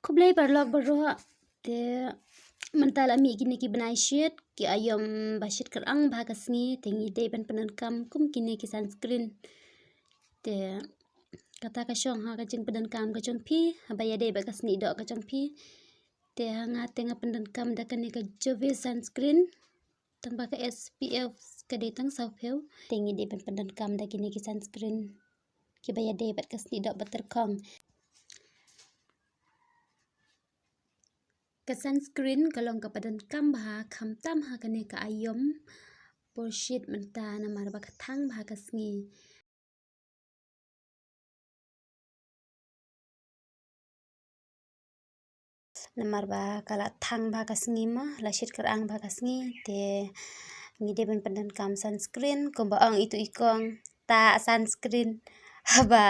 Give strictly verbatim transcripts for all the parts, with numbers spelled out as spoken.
Khublei paralok baroh. Te mynta la mih kine ki bnai shit, ki aïom ba shit kyrang bha ka sngi, te ngi dei ban pyndonkam kum kine ki sunscreen. Te kata ka shong ha ka jingpyndonkam ka jong phi, haba ïadei bad ka snieh doh ka jong phi. Te ha nga te nga pyndonkam da kane ka Jovi sunscreen. Tang ba ka S P F ka dei tang saw phew. Te ngi dei ban pyndonkam da kine ki sunscreen kiba ïadei bad ka snieh doh ba tyrkhong. Ka sunscreen ka long kaba donkam bha khamtam ha kane ka aïom por shit mynta namar ba ka thang bha ka sngi. Namar ba ka la thang bha ka sngi ma, la shit kyrang bha ka sngi, te ngi dei ban pyndonkam sunscreen, kumba ong itu i kong, ta sunscreen. Haba,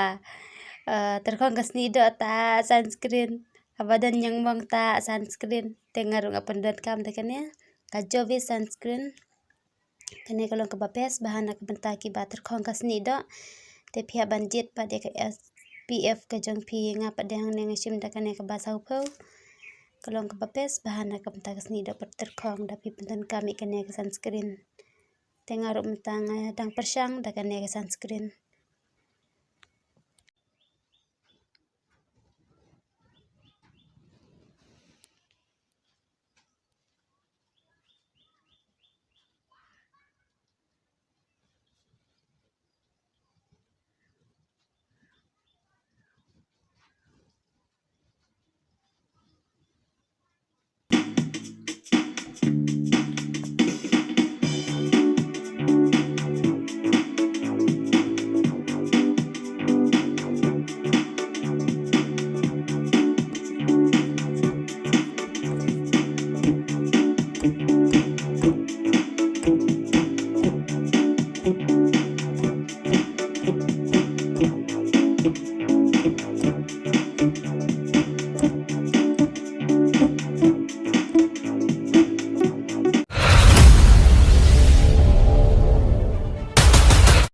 eh, tyrkhong ka snieh doh ta sunscreen. Haba don ñiangmong ta sunscreen. Te nga ruh nga pyndonkam da kane ka Jovi sunscreen. Kane ka long kaba best bha na ka bynta kiba tyrkhong ka snieh doh. Te phi hap ban jied pat ïa ka S P F ka jong phi, nga pat de hangne nga shim da kane kaba saw phew. Ka long kaba best bha na ka bynta ka snieh doh ba tyrkhong, da phi pyndonkam ïa kane ka sunscreen. Te nga ruh mynta nga dang pyrshang da kane ka sunscreen.